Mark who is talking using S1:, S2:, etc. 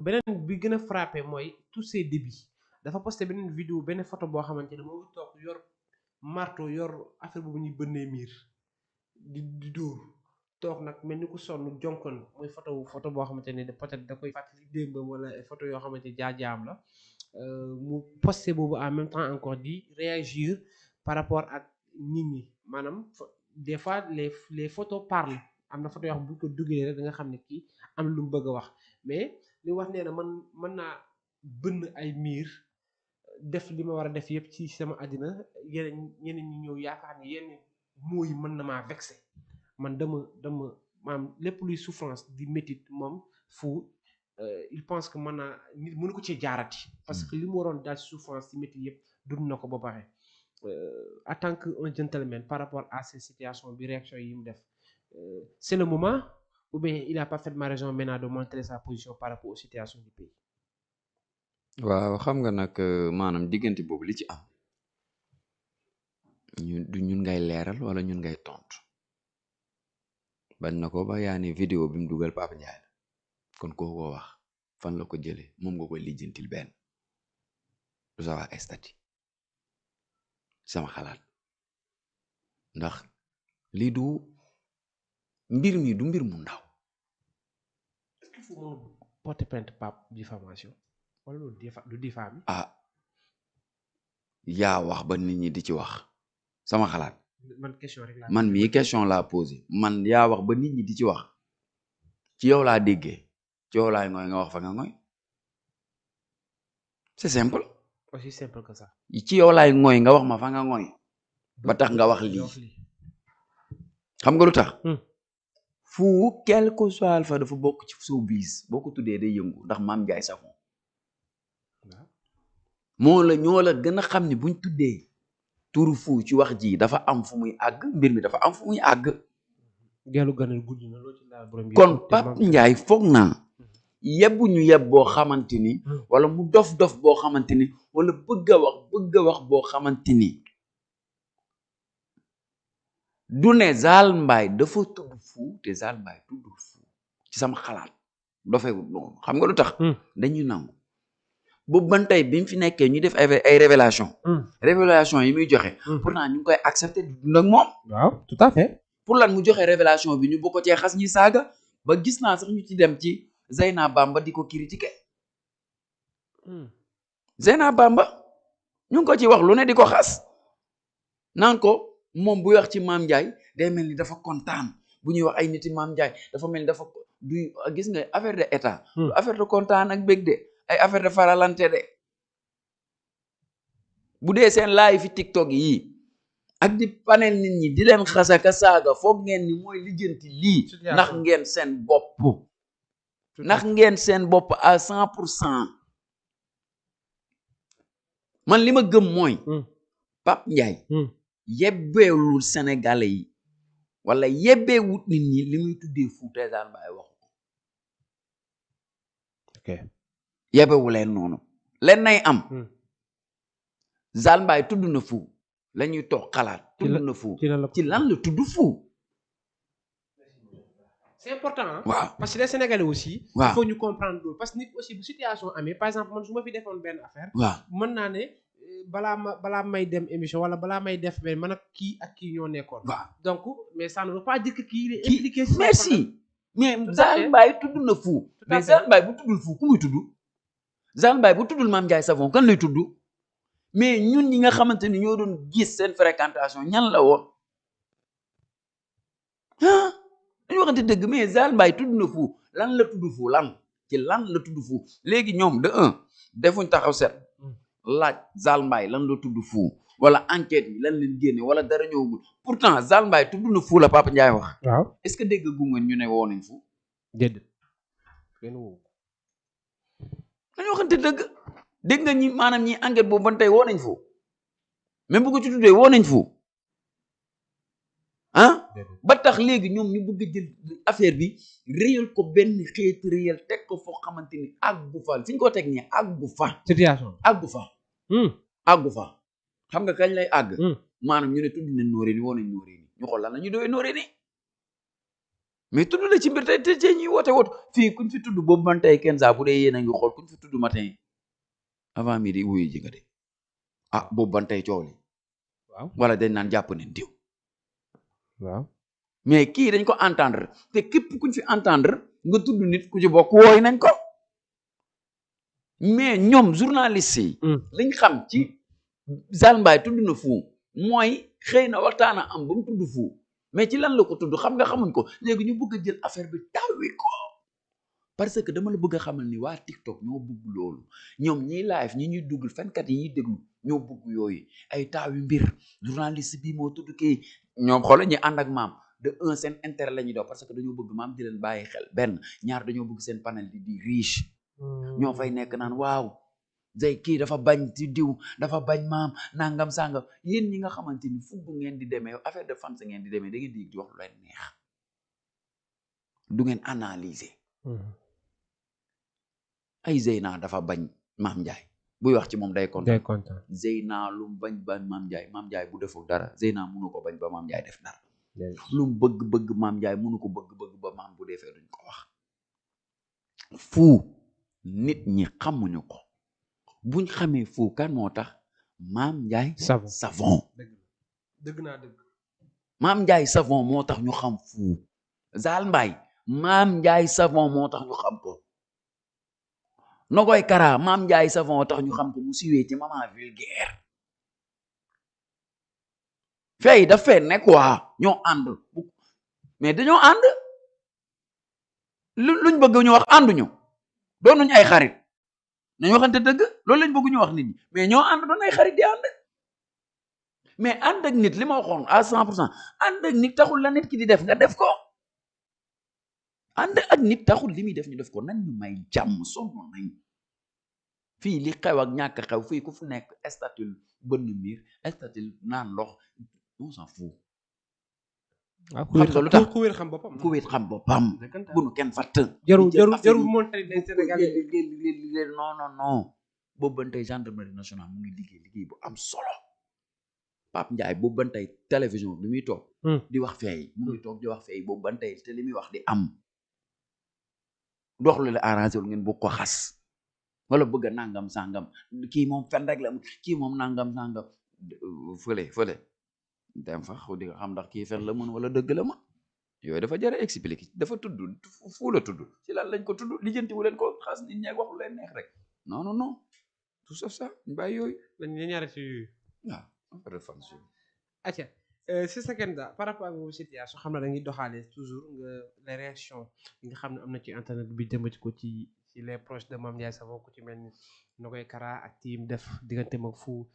S1: beneen bi gën a frappé mooy tous ces débits dafa posté beneen vidéo benn photo boo xamante ne moo ngi toog yor marteau yor affaire boobu ñuy bënnee miir di dóor toog nag mel ni ku sonn jonkon mooy photo boo xamante ne peut-être da koy fàttali démbam wala photo yoo xamante ne jaajaam la mu posté boobu en même temps encore di réagir par rapport ak nit ñi maanaam des fois les photos parlent am na photo yoo xam bu ko dugalee rek da nga xam ne kii am lu mu bëgg a wax mais li wax nee na man mën naa bënn ay miir def li ma war a def yëpp ci sama àddina yeneen ñeneen ñi ñëw yaakaar ni yenn mots yi mën na maa vexé man dama maam lépp luy souffrance di métit moom fu il pense que mën naa nit mënu ko ci jaarati parce que li mu waroon daal souffrance ci métit yëpp dund na ko ba pare en tant que un gentleman par rapport à ces situations bi réaction yi mu def c'est le moment ou bien il a parfaitement raison maintenant de montrer sa position par rapport aux situations du pays.
S2: waaw xam nga nag maanaam diggante boobu li ci am du ñun ngay leeral wala ñun ngay tontu bañ na ko ba yaa ni vidéo bi mu dugal Papa Ndiaye la kon koo ko wax fan la ko jëlee moom nga koy lijjantil benn du sa wax estati sama xalaat ndax lii du mbir mi du mbir mu ndaw.
S1: est-ce qu'il faut mën a porter plainte Pape diffamation wala loolu du diffamé.
S2: ah yaa wax ba nit ñi di ci wax sama xalaat.
S1: man question rek
S2: man mii question laa posé man yaa wax ba nit ñi di ci wax ci yow laa déggee ci yow laay ngooy nga wax fa nga ngooy c'est simple.
S1: aussi simple que ça.
S2: ci yow laay ngooy nga wax ma fa nga ngooy ba tax nga wax lii xam nga lu tax. fu quel que soit alpha dafa bokk ci showbiz boo ko tuddee day yëngu ndax Mame Ndiaye Savon ñoo la gën a xam ni buñ tuddee turu fu ci wax ji dafa am fu muy àgg mbir mi dafa am fu muy àgg.
S1: geelu ganal guddi na loo ci laal borom
S2: kon Pape Ndiaye foog naa yebbu ñu yeb boo xamante ni wala mu dof boo xamante ni wala bëgg a wax boo xamante ni du ne Zal Mbaye dafa tudd fu te Zal Mbaye tuddul fu ci sama xalaat dofeewul noonu xam nga lu tax. dañuy nangu boobu ban tey bi mu fi nekkee ñu def ay révélation yi muy joxe pourtant ñu ngi koy accepter du dund ak moom.
S1: waaw tout à fait.
S2: pour lan mu joxe révélation bi ñu bokk cee xas ñi saaga ba gis naa sax ñu ci dem ci Zeyna Bamba di ko critiquer Zeyna Bamba ñu ngi ko ci wax lu ne di ko xas naan ko moom buy wax ci Mame Ndiaye day mel ni dafa kontaan bu ñuy wax ay niti Mame Ndiaye dafa mel ni dafa du gis nga affaire de état du affaire de kontaan ak bég de ay affaire de faralante de bu dee seen live fi TikTok yi ak di panel nit ñi di leen xasaka saaga foog ngeen ni mooy lijjanti lii ndax ngeen seen bopp à 100%. man li ma gëm mooy Pape Ndiaye yebbeewul Sénégalais yi wala yebbeewut nit ñi li muy tuddee fu te Zal Mbaye waxu ko yebbewu leen noonu leen nay am Zal Mbaye tudd na fu la ñuy toog xalaat tudd na fu ci lan la tudd fu
S1: c'est important
S2: waaw
S1: parce que les Sénégalais aussi
S2: waaw
S1: il faut ñu comprendre loolu parce que nit aussi bu situation amee par exemple man su ma fi defoon benn affaire
S2: waaw
S1: mën naa ne balaa may dem émission wala balaa may def benn man ak kii ñoo nekkoon
S2: waaw
S1: donc mais ça ne veut pas dire que kii il est impliqué
S2: merci mais Zal Mbaye tudd na fu mais Zal Mbaye bu tuddul fu ku muy tudd Zal Mbaye bu tuddul Mame Ndiaye Savon kan lay tudd mais ñun ñi nga xamante ni ñoo doon gis seen fréquentation ñan la woon ah dañu waxante dëgg mais Zal Mbaye tudd na fu lan la tudd fu lan ci lan la tudd fu léegi ñoom de defuñ taxaw set laaj Zal Mbaye lan la tudd fu wala enquête yi lan leen génne wala dara ñëwagul pourtant Zal Mbaye tudd na fu la Papa Ndiaye wax.
S1: waaw
S2: est-ce que dégg gu ngeen ñu ne woo nañ fu.
S1: déedéet kenn woo
S2: dañu waxante dëgg dégg nga ñi maanaam ñi enquête boobu ban tey woo nañ fu même bu ko ci tuddee woo nañ fu ah ba tax léegi ñoom ñu bëgg a jël affaire bi réyal ko benn xeeti réyal teg ko foo xamante ni àggu fa fi ñu ko teg nii àggu fa
S1: situation
S2: àggu fa xam nga kañ lay àgg maanaam ñu ne tudd nañ nóoree ni woo nañ nóoree ni ñu xool lan la ñu doyee nóoree ni mais tudd la ci mbir te ñuy woote fii kuñ fi tudd boobu man tey Kenza bu dee yéen a ngi xool kuñ fi tudd matin avant midi wuyu ji nga de boobu ban tey coow li
S1: waaw
S2: wala dañ naan jàpp ne diw
S1: waaw
S2: mais kii dañ ko entendre te képp kuñ fi entendre nga tudd nit ku ci bokk wooy nañ ko mais ñoom journaliste yi liñ xam ci Zale Mbaye tudd na Fou mooy xëy na waxtaan a am ba mu tudd Fou mais ci lan la ko tudd xam nga xamuñ ko léegi ñu bëgg a jël affaire bi tawi ko parce que dama la bëgg a xamal ni waa TikTok ñoo bëgg loolu ñoom ñiy live ñi ñuy duggal fenkat yi ñuy déglu ñoo bëgg yooyu ay taawi mbir journaliste bi moo tudd kii ñoom xoolal ñi ànd ak maam de un seen intérêt la ñuy dox parce que dañoo bëgg maam di leen bàyyi xel benn ñaar dañoo bëgg seen panel di riche ñoo fay nekk naan waaw kii dafa bañ ci diw dafa bañ maam nangam sangam yéen ñi nga xamante ni fu ngeen di demee affaire de fans ngeen di demee da ngeen di wax lu leen neex du ngeen analyser ay Zeyna dafa bañ Maam Ndiaye buy wax ci moom day kontaan Zeyna lu mu bañ Maam Ndiaye bu deful dara Zeyna mënu ko bañ ba Maam Ndiaye def dara lu mu bëgg Maam Ndiaye mënu ko bëgg ba maam bu defee duñ ko wax Fou nit ñi xamuñu ko buñ xamee Fou kan moo tax Maam Ndiaye savon
S1: dëgg naa dëgg
S2: Maam Ndiaye savon moo tax ñu xam Fou Zale Mbaye Maam Ndiaye savon moo tax ñu xam ko Nogoy Kara Maam Ndiaye savon tax ñu xam ko mu siwee ci maman vulgaire fay daf fee nekk waa ñoo ànd mais dañoo ànd luñ bëgg ñu wax ànduñu doonuñ ay xarit nañ waxante dëgg loolu lañ bëgg ñu wax nit ñi mais ñoo ànd doon ay xarit di ànd mais ànd ak nit li ma waxoon à 100% ànd ak nit taxul la nit ki di def nga def ko ànd ak nit taxul li muy def ñu def ko nañ ñu may jàmm sonn nañ fii li xew ak ñàkk xew fii ku fu nekk statut bënn miir statut naan ndox on s'en fout xam nga lu tax
S1: ku wéet xam boppam
S2: ku wéet xam boppam bu nu kenn fatt
S1: jarul monté des Sénégalais
S2: non boobu ban tey gendarmerie nationale mu ngi liggéey bu am solo Pape Ndiaye boobu ban tey télévision bi muy toog di wax fee mu ngi toog di wax fee boobu ban tey te li muy wax di am dox lu la arrangé wul ngeen bëgg ko xas wala bëgg a nangam sangam kii moom fen rek la kii moom nangam sangam fële dem fa xaw di nga xam ndax kii fen la mën wala dëgg la mën yooyu dafa jar a expliquer dafa tudd Fou la tudd ci lan lañ ko tudd lijjanti wu leen ko xas nit ñeeg wax lu leen neex rek non tout sauf ça ñu bàyyi yooyu
S1: dañ ñaare ci yooyu
S2: waaw
S1: acca si sa Kenza par rapport ak boobu situation xam ne dañuy doxalee toujours nga les réactions yi nga xam ne am na ci internet bi jëmati ko ci les proches de Mame Ndiaye Savon ku ci mel ni Nogoy Kara ak team def digganteem ak Fou